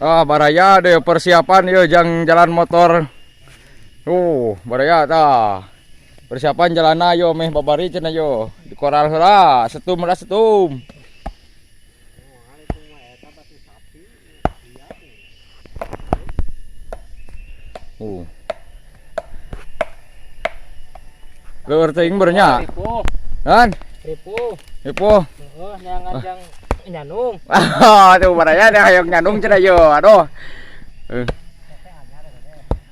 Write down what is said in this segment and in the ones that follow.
Ah, baraya deh persiapan yo jang jalan motor. Baraya tah. Persiapan jalan ayo meh babari cenah yo. Di koral heula, setum lah setum. Leueur teuing bernya. Ripuh, Kan? ripuh. Ripuh. Heeh, neangan jang nyanung. Ah, tuh baraya deh hayang nyanung cenah yo. Aduh. Eh.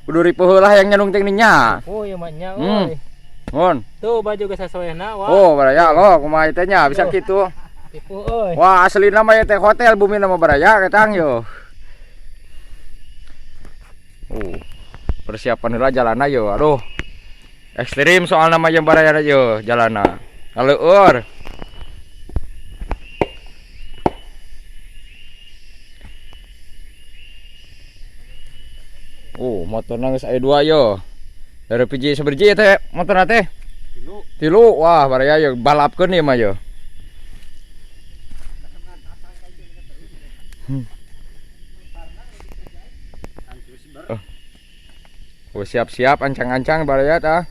Kudu ripuh heula hayang nyanung teh nya. Oh, ieu mah nya euy. Mun. Tuh baju geus sasoena wah. Oh, baraya lo kumaha teh nya bisa kitu. Ripuh euy. Wah, aslina mah ieu teh hotel bumi nama baraya ketang yo. Persiapan heula jalanna yo. Aduh. Ekstrim soal nama yang baraya yo jalanna. Kaleueur. Motorna geus aya 2 yo. Dari PJ saberji teh motorna teh? Tilu. Tilu. Wah, baraya yo balapkeun ieu mah yo. Oh, siap-siap ancang-ancang baraya tah.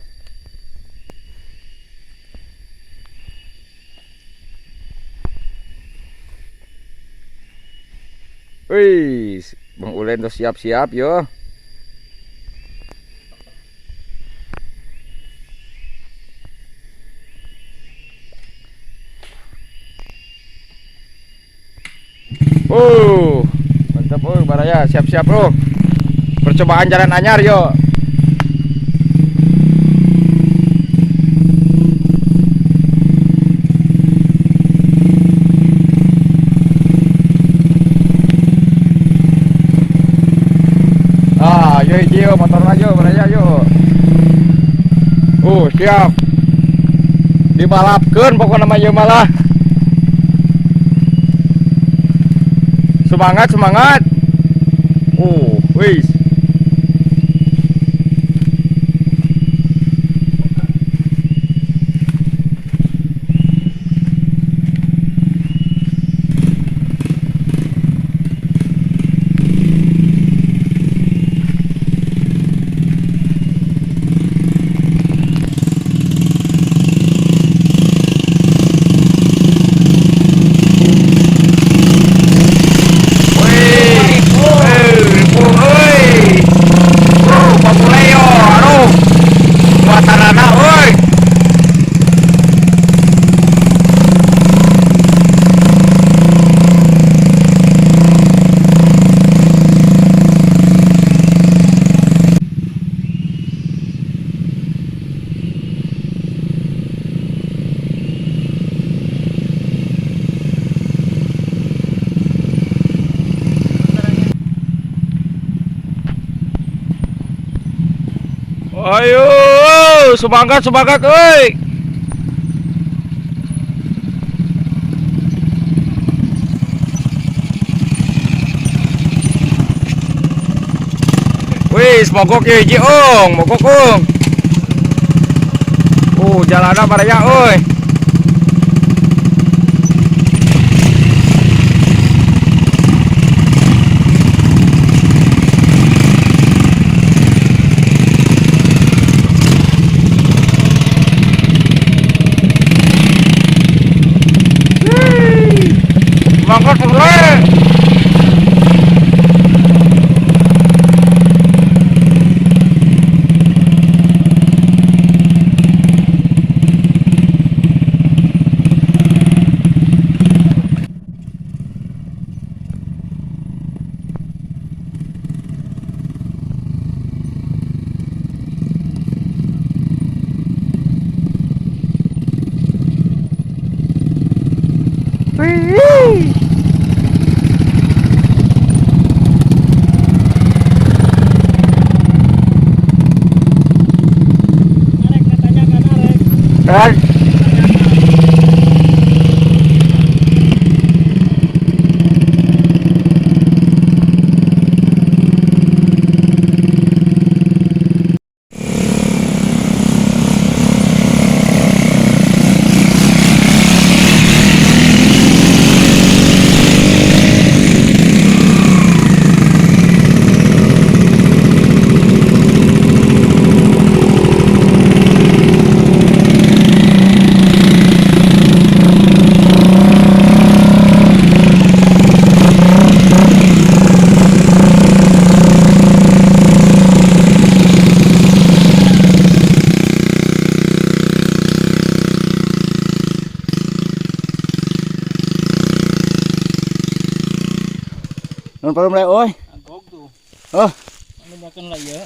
Wih, Bang Ulen tuh siap-siap yo. Oh, mantap oh baraya, siap-siap bro. Percobaan jalan anyar yo. Ah, yo hiji yo motorna yo baraya yo. Siap. Dibalapkeun pokokna mah ieu malah. Semangat, semangat. Wis. Ayo, semangat, semangat, oi. Wih, mogok ya hiji ong, mogok ong. Jalanna baraya oi. Semangat, semangat. Kan? Nun palem le euy. Agog tuh. Oh. Nanyakeun lah ieu.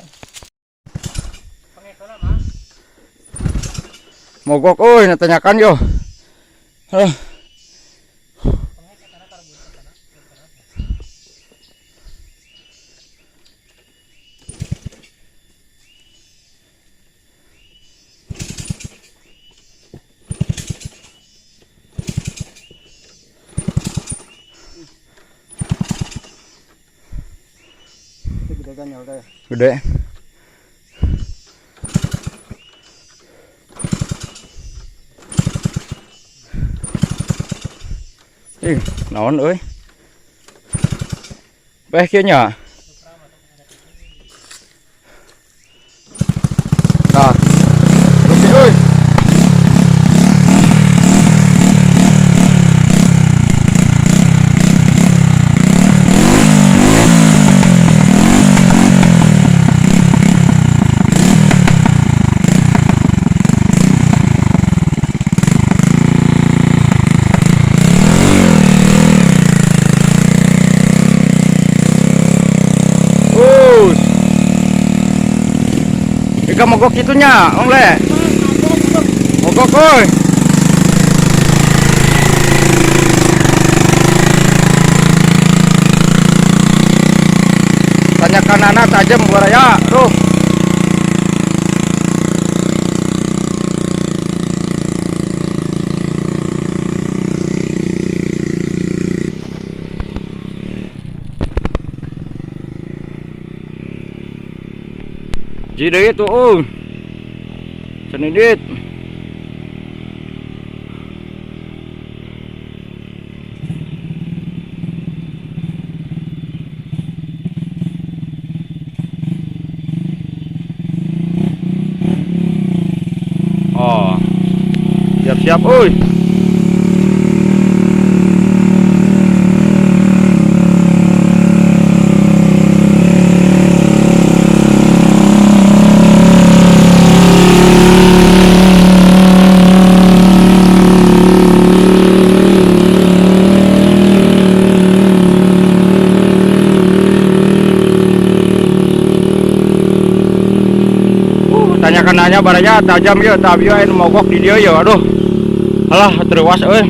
Mogok euy natanyakan yo. Hah. Gede kan ya udah. Gede. Ih, naon euy? Beh kieu nya. Tah. Oke euy. Us. Ika mogok itunya, Om Le. Mogok euy. Tanyakan anak tajam baraya, tuh. Jadi itu, oh. Senidit. Oh. Siap-siap, oi. Tanyakan nanya baraya tajam ya, tapi anu mogok di dia ya, aduh. Alah, teruas euy.